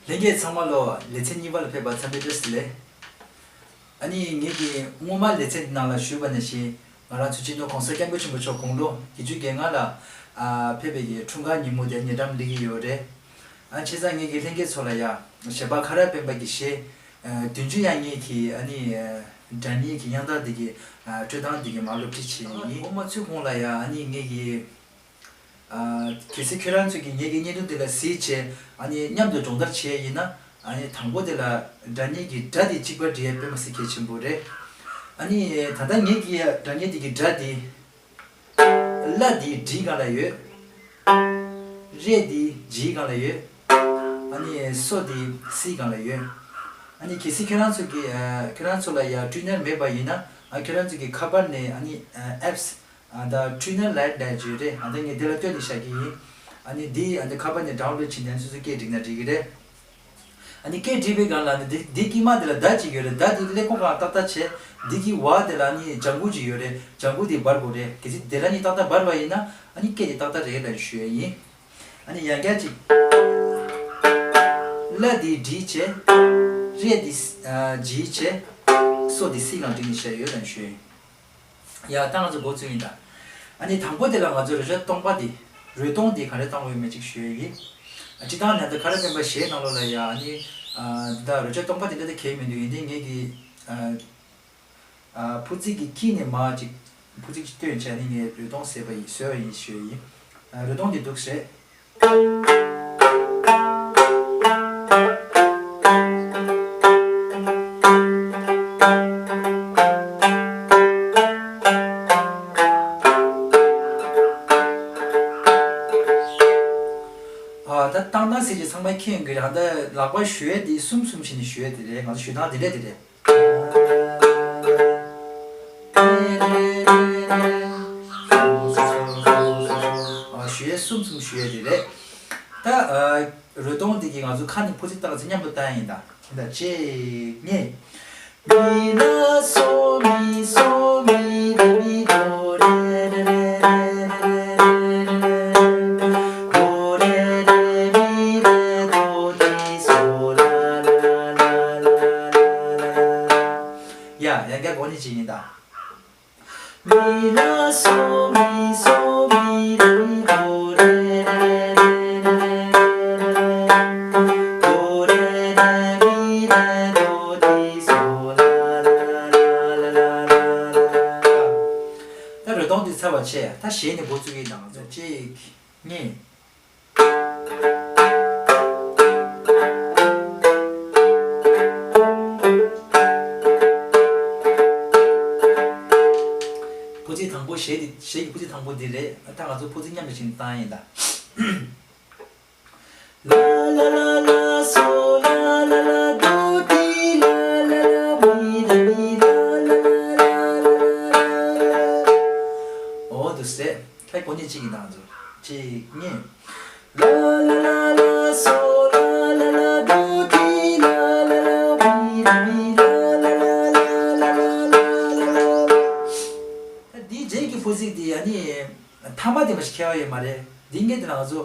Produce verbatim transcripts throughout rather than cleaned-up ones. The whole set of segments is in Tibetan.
ལྷན་རྒྱས་ཚང་མ་ལོ། ལེ་ཚན་གཉིས་པ་ལ་ཕེབས་པར་འཚམས་འདྲི་བཀྲ་ཤིས་བདེ་ལེགས། ཨ་ནི་ངེད་ཀྱིས་སྔོན་མ་ལེ་ཚན་འདི་ནང་ལ་ཞུས་པ་ནང་བཞིན། ང་རང་ཚོ་སྤྱི་ནོར་༸གོང་ས་༸སྐྱབས་མགོན་ཆེན་པོ་མཆོག་དགུང་ལོ་བརྒྱད་ཅུ་གྱ་ལྔ་ལ་ཨ་ཕེབས་པའི་གི་འཁྲུངས་སྐར་ཉིན་མོ་དེ་ཉེ་འགྲམ་སླེབས་ཀྱི་ཡོད་རེད། ཨ་བྱས་ཙང་ངེད་ཀྱི་ལྷན་རྒྱས་ཚོ་ལ་ཡ་གཞས་པ་ཁ་རག་སྤེན་པ་གི་གཞས་ཨ་བདུན་ཅུ་ཡས་མས་ཀྱི་ཨ་ནི་ཨ་སྒྲ་སྙན་གྱི་དབྱངས་རྟ་འདི་གི་ཨ་དཀྲོལ་སྟངས་འདི་གི་མར་སློབ་ཁྲིད་བྱས་ཡིན། འོ་མ་ཚུད་གོང་ལ་ཡ་ཨ་ནི་ངེད་ཀྱི་ཨ་གལ་སྲིད་ཁྱོད་རང་ཚོ་གིས་ངེད་ཀྱི་བརྙན་ཐུང་འདི་ལ་གཟིགས་བྱས་ཨ་ནི་མཉམ་དུ་སྦྱོང་བརྡར་བྱས་ཡིན་ན། ཨ་ནི་དང་པོ་དེ་ལ་སྒྲ་སྙན་གྱི་སྒྲ་དེ་གཅིག་པ་འབྲི་ཡ་དཔེ་མི་སྲིད་གལ་ཆེན་པོ་རེད། ཨ་ནི་ད་ལྟ་ངེད་ཀྱི་སྒྲ་སྙན་དེ་གི་སྒྲ་དེ། ལ་དེ་འབྲིའི་སྒང་ལ་ཡོད། རེ་དེ་ཇིའི་སྒང་ལ་ཡོད། ཨ་ནི་སོ་དེ་སིའི་སྒང་ལ་ཡོད། ཨ་ནི་གལ་སྲིད་ཁྱོད་རང་ཚོ་གི་ཨ་ཁྱོད་རང་ཚོ་ལ་ཡ་ཊུ་ནར་མེད་པ་ཡིན་ན། ཨ་ཁྱོད་རང་ཚོ་གི་ཁ་པར་ནས་ཨ་ནི་ཨ་ཨེབ་སི་ཨ་ད་ཊུ་ནར་ལའེ་ཊི་ལབ་ཡོད་རེད། ཨ་ད་ངས་འདི་ལ་བཏོན་ནས་བཞག་གི་ཡིན། ཨ་ནི་འདི་ཨ་ད་ཁ་པར་ནས་ཌའུན་ལོཌ་བྱས་ནས་སོ་སོ་སྐད་སྒྲིག་ན་འགྲིག་གི་རེད། ཨ་ནི་སྐད་སྒྲིག་པའི་སྒང་ལ་ནི་འདི་འདི་དཀྱིལ་མ་དེ་ལ་མདའ་གཅིག་ཡོད་རེད། མདའ་དེ་ཀླད་ཀོར་སྒང་ཏག་ཏག་བྱས། འདི་གི་འོག་དེ་ལ་ནི་ལྗང་གུ་གཅིག་ཡོད་རེད། ལྗང་གུ་དེ་འབར་དགོས་རེད། གལ་སྲིད་དེ་ལ་ནི་ཏག་ཏག་འབར་བ་ཡིན་ན་ཨ་ནི་སྐད་དེ་ཏག་ཏག་རེད་ལབ་ཞུ་ཡ་ཡིན། ཨ་ནི་ཡང་བསྐྱར་གཅིག་ལ་དེ་འབྲིའི་བྱས། རེ་དེ་ཨ་ཇིའི་བྱས། སོ་དེ་སིའི་སྒང་སྒྲིག་ནས་བཞག་ཡོད་ལབ་ཞུ་ཡ་ཡིན། ཡ་ད་ང་ཚོ་འགོ་བཙུགས་ཡིན་ད། ཨ་ནི་དང་པོ་དེ་ལ་ང་ཚོ་རོལ་ཆ་སྟོང་པ་དེ། རོལ་སྟོང་དེ་ག་རེ་བཏང་དགོས་ཡོད་མེད་ཅིག་ཞུ་ཡ་ཡིན། ཨ་སྤྱིར་བཏང་ནས་ད་ཁ་རག་སྤེན་པ་གཞས་ནང་ལོགས་ལ་ཡ་ཨ་ནི་ཨ་ད་རོལ་ཆ་སྟོང་པ་དེ་འདྲ་ད་གལ་མི་འདུག་ཡིན་དེ་ངེད་ཀྱི་ཨ་ཨ་སྤུ་རྩེ་གི་དཀྱིལ་ནས་མར་ཅིག་སྤུ་རྩེ་གཅིག་བཏོན་བྱས་ནས་ངས་རོལ་སྟོང་བཟོས་པ་ཡིན། བཟོས་པ་ཡིན་ཞུ་ཡ་ཡིན། ཨ་རོལ་སྟོང་དེ་འདུག་སེ་རེད། ཨ་ད་ཏང་ཏང་ཟེར་གྱི་ཚང་མས་མཁྱེན་ཡོང་གི་རེད། ད་ལག་པ་གཞུ་ཡས་དེ་གསུམ་གསུམ་བྱས་ནས་གཞུ་ཡས་དེ་རེད། ང་ཚོ་གཞུ་སྟངས་དེ་འདྲས་དེ་རེད། ཨ་གཞུ་ཡས་གསུམ་གསུམ་གཞུ་ཡས་དེ་རེད། ད་ཨ་རོལ་སྟོང་དེ་གི་ང་ཚོ་ཁ་ནས་སྤུ་རྩེ་ཏག་ཏག་མཉམ་དུ་བཏང་ཡ་ཡིན་ད། ད་གཅིག་གཉིས། མི་ལ་སོ་མི་སོ་མི་རེ་མི་དོ་རེ་རེ་རེ་རེ་རེ་རེ་རེ་རེ་རེ་རེ་རེ་རེ་མི་རེ་དོ་ཏི་སོ་ལ་ལ་ལ་ལ་ལ་ལ་ལ། ཡ་ཡ་ག་གོ་ནི་ཅི་ཡིན་ད། མི་ལ་སོ་མི་སོ་མི་རེ་མི་དོ་རེ་རེ་རེ་རེ་རེ་རེ་རེ་རེ་རེ་རེ་རེ་མི་རེ་དོ་ཏི་སོ་ལ་ལ་ལ་ལ་ལ་ལ། ད་རོལ་སྟོང་འདི་ཚར་བ་བྱས། ད་གཞས་ནས་འགོ་བཙུགས་ཀྱི་ཡིན་ད། ང་ཚོ་གཅིག་གཉིས། སྤུ་རྩེ་དང་པོ་གཞས་འདི། གཞས་ཀྱི་སྤུ་རྩེ་དང་པོ་འདི་རེད། ད་ང་ཚོ་སྤུ་རྩེ་མཉམ་དུ་བྱས་ནས་བཏང་ཡིན་ད། ལ་ལ་ལ་ལ་སོ་ལ་ལ་ལ་དོ་ཏི་ལ་ལ་ལ་མི་ལ་མི་ལ་ལ་ལ་ལ་ལ་ལ། འོ་འདུག་སེ། ད་གོ་ནི་གཅིག་ཡིན་ད་ང་ཚོ། གཅིག་གཉིས། ལ་ལ་ལ་ལ་སོ་ལ་ལ་ལ་དོ་ཏི་ལ་ལ་ལ་མི་ལ་མི་ལ་ལ་ལ་ལ་ལ་ལ་ལ་ལ། ད་འདིའི་རྗེས་ཀྱི་སྤུ་རྩེ་འདི་ཨ་ནི་ཐ་མ་དེ་མ་ཞིག་ཁྱད་པར་ཡོད་མ་རེད། འདི་ངས་འདི་ང་ཚོ་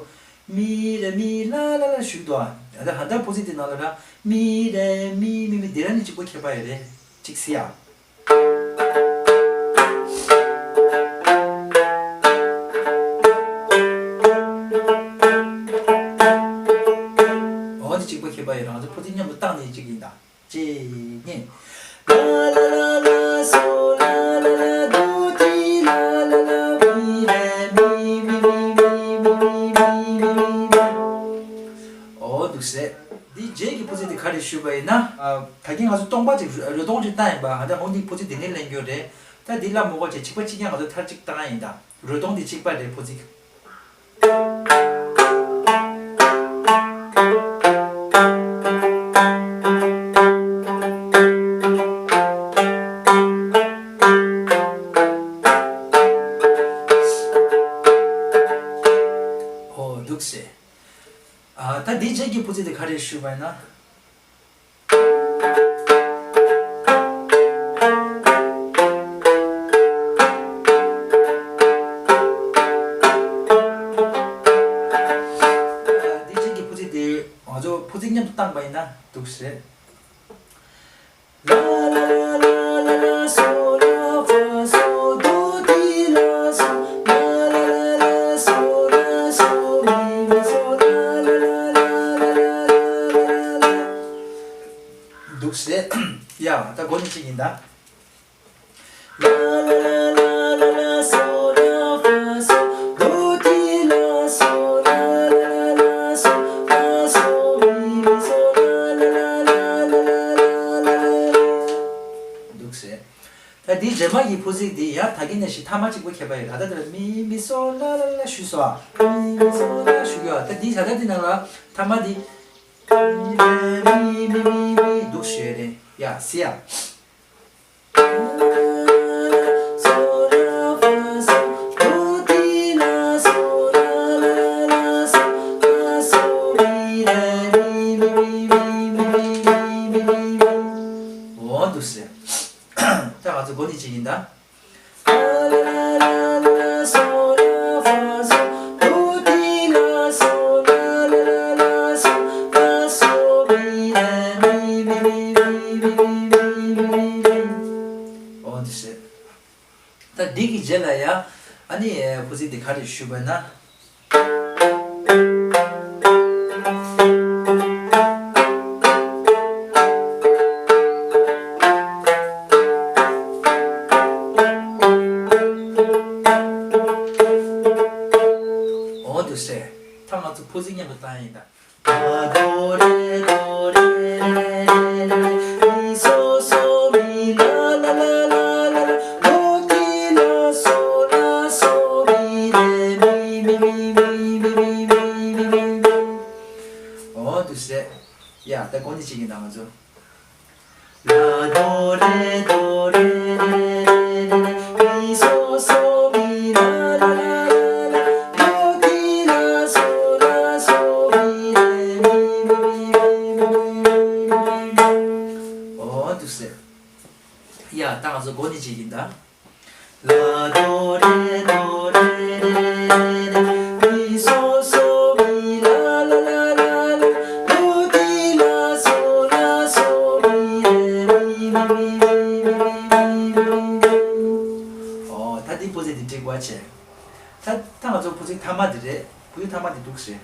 མི་རེ་མི་ལ་ལ་ལ་ཞུགས་འདུག་ཨ། ད་ཧ་ད་སྤུ་རྩེ་འདི་ནང་ལ་ར་མི་རེ་མི་མི་མི་འདི་ར་ནི་གཅིག་པོ་ཁྱད་པར་ཡོད་རེད། གཅིག་སི་ཡ། འོ་འདི་གཅིག་པོ་ཁྱད་པར་ཡོད་རེད། ང་ཚོ་སྤུ་རྩེ་མཉམ་དུ་བཏང་ནས་གཅིག་ཡིན་ད། གཅིག་གཉིས། ལ་ལ་ལ་ལ་སོ་ལ་ལ་ལ་དོ་ཏི་ལ་ལ་ལ་མི་རེ་མི་མི་མི། འོ་འདུག་སེ། འདི་རྗེས་ཀྱི་སྤུ་རྩེ་དེ་ག་རེ་ཞུས་པ་ཡིན་ན། ཨ་ད་གིན་ང་ཚོ་སྟོང་པ་ཅིག་རོལ་སྟོང་ཅིག་བཏང་ཡིན་པ། ཨ་ད་འོ་འདི་སྤུ་རྩེ་དེ་ནས་ལེན་རྒྱུ་རེད། ད་འདི་ལ་མོ་གོ་ཅིག་གཅིག་པ་གཅིག་རྐྱང་ང་ཚོ་མཐར་གཅིག་བཏང་ཡིན་ད། རོལ་སྟོང་འདི་གཅིག་པ་རེད་སྤུ་རྩེ། འོ་འདུག་སེ། ཨ་ད་འདི་རྗེས་ཀྱི་སྤུ་རྩེ་དེ་ག་རེ་ཞུས་པ་ཡིན་ན། འདི་རྗེས་ཀྱི་སྤུ་རྩེ་དེ། ང་ཚོ་ཕོ་ཚིག་མཉམ་དུ་བཏང་པ་ཡིན་ན་འདུག་སེ་རེད། ལ་ལ་ལ་ལ་ལ་སོ་ལ་ཧྥ་སོ་དོ་ཏི་ལ་སོ། ལ་ལ་ལ་ལ་སོ་ལ་སོ་མི་མི་སོ་ལ་ལ་ལ་ལ་ལ་ལ་ལ་ལ། འདུག་སེ། ཡ། ད་འགོ་ནས་གཅིག་ཡིན་ད། ལ་ལ་ལ་ལ་ལ་སོ་ལ་ཧྥ་སོ་དོ་ཏི་ལ་སོ། ལ་ལ་ལ་ལ་སོ་ལ་སོ་མི་མི་སོ་ལ་ལ་ལ་ལ་ལ་ལ་ལ་ལ། འདུག་སེ། ད་འདིའི་རྗེས་མ་ཡི་ཕོ་ཚིག་འདི་ཡང་ད་གིན་ནས་ཤི་ཐ་མ་གཅིག་པོ་ཁྱད་པར་ཡོད། ད་ལྟ་དེར་མི་མི་སོ་ལ་ལ་ལ་ཞུས་སོ། ཨ། མི་མི་སོ་ལ་ཞུ་གི་ཡོད། ད་འདི་ད་ལྟ་འདི་ནང་ལ་ཐ་མ་འདི། མི་མི་མི་མི་མི་འདུག་ཞུས་རེད། ཡ། སི་ཡ། འོ་འདུག་སེ། ད་ང་ཚོ་འགོ་ནས་གཅིག་ཡིན་ད། འོ་འདུག་སེ། ད་འདི་གི་རྗེས་ལ་ཡ། ཨ་ནི་ཕོ་ཚིག་འདི་ག་རེ་ཞུས་པ་ན། འོ་འདུག་སེ། ད་ང་ཚོ་ཕོ་ཚིག་མཉམ་དུ་བཏང་ཡིན་ད། ལ་དོ་རེ་དོ་རེ་རེ་རེ་རེ་མི་སོ་སོ་མི་ལ་ལ་ལ་ལ་ལ་ལ་དོ་ཏི་ལ་སོ་ལ་སོ་མི་རེ་མི་མི་མི་མི་མི་མི་མི་མི། འོ་འདུག་སེ། ཡ། ད་གོང་ནས་གཅིག་ཡིན་ད་ང་ཚོ། ལ་དོ་རེ་དོ་རེ་རེ་རེ་རེ་མི་སོ་སོ་མི་ལ་ལ་ལ་ལ་ལ་དོ་ཏི་ལ་སོ་ལ་སོ་མི་རེ་མི་མི་མི་མི་མི་མི། འོ་འདུག་སེ། ཡ། ད་ང་ཚོ་འགོ་ནས་གཅིག་ཡིན་ད། ལ་དོ་རེ་དོ་རེ་རེ་རེ་རེ་མི་སོ་སོ་མི་ལ་ལ་ལ་ལ་ལ་དོ་ཏི་ལ་སོ་ལ་སོ་མི་རེ་མི་མི་མི་མི་མི་མི་མི། འོ། ད་འདི་ཕོ་ཚིག་འདི་འགྲིག་པ་བྱས། ད་ད་ང་ཚོ་ཕོ་ཚིག་ཐ་མ་འདི་རེད། ཕོ་ཚིག་ཐ་མ་འདི་འདུག་སེ།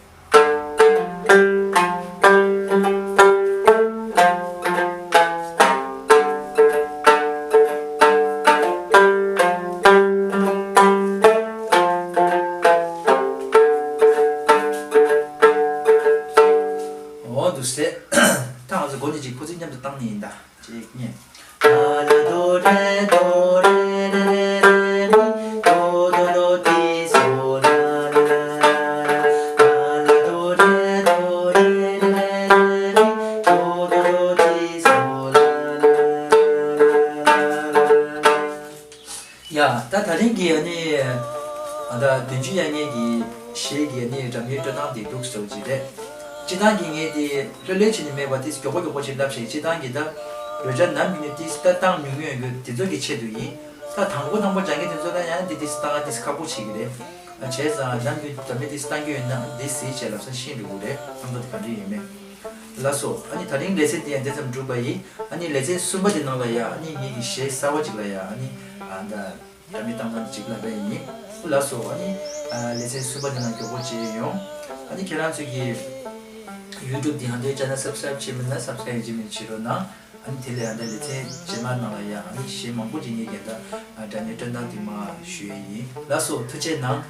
འོ་འདུག་སེ། ད་ང་ཚོ་འགོ་ནས་གཅིག་ཕོ་ཚིག་མཉམ་དུ་བཏང་ནི་ཡིན་ད། གཅིག་གཉིས། ལ་དོ་རེ་དོ་རེ་རེ་རེ་མི་དོ་དོ་དོ་ཏི་སོ་ལ་ལ་ལ་ལ། ལ་དོ་རེ་དོ་རེ་རེ་རེ་མི་དོ་དོ་དོ་ཏི་སོ་ལ་ལ་ལ་ལ། ཡ། ད་ད་རིང་གི་ཨ་ནི་ཨ་ད་བདུན་ཅུ་ཡས་མས་ཀྱི་གཞས་ཀྱི་ཨ་ནི་སྒྲ་སྙན་དཀྲོལ་སྟངས་དེ་འདུག་སེ་ཅིག་རེད། སྤྱིར་བཏང་གི་ངས་དེ་ལྷོད་ལྷོད་བྱས་ནས་མེད་པ་དེ་མགྱོགས་པོ་མགྱོགས་པོ་ཅིག་ལབ་བྱས། སྤྱིར་བཏང་གི་ད་རོལ་ཆ་ནམ་རྒྱུན་ནས་དེ་ད་བཏང་མྱོང་མྱོང་ཡོད་དེ་ཚོ་གི་ཆེད་དུ་ཡིན། ད་དང་པོ་དང་པོ་སྦྱང་མཁན་དེ་ཚོ་ལ་ཡང་དེ་དེ་བཏང་དེ་ཁག་པོ་བྱེད་ཀྱི་རེད། བྱས་ཙང་ནམ་རྒྱུན་སྒྲ་སྙན་དེ་བཏང་གི་ཡོད་ན་དེ་གཟིགས་བྱས་ལབ་ས་ཤེས་འགྲོ་གི་རེད། ཨ་མདོ་དེ་ག་འདྲ་ཡིན་མིན། ལགས་སོ། ཨ་ནི་ད་རིང་ལེ་ཚན་དེ་ཡང་དེ་ཙམ་གྲུབ་པ་ཡིན། ཨ་ནི་ལེ་ཚན་གསུམ་པ་དེ་ནང་ལ་ཡ་ཨ་ནི་ངེད་ཀྱི་གཞས་གསར་པ་ཅིག་ལ་ཡ་ཨ་ནི་ཨ་ད་སྒྲ་སྙན་བཏང་སྟངས་ཅིག་ལབ་པ་ཡིན། ལགས་སོ། ཨ་ནི་ཨ་ལེ་ཚན་གསུམ་པ་དེ་ནང་མགྱོགས་པོ་མཇལ་ཡོང་། ཨ་ནི་ཁྱེད་རང་ཚོས་ཀྱི་ཡུ་ཊུབ་དེ་ཧང་དོའི་ཅེ་ནལ་སབ་སི་ཀ་རེབ་བྱས་མེད་ན་སབ་སི་ཀ་རེབ་བྱེད་མི་བྱེད་རོགས་གནང་། ཨ་ནི་དེ་ལས་ཨ་ད་ལེ་ཚན་རྗེས་མ་ནང་ལ་ཡ་ཨ་ནི་གཞས་མང་པོ་ཅིག་ངེད་ཀྱི་ད་སྒྲ་སྙན་བཏང་སྟངས་དེ་མར་ཞུ་ཡས་ཡིན། ལགས་སོ། ཐུགས་རྗེ་གནང་།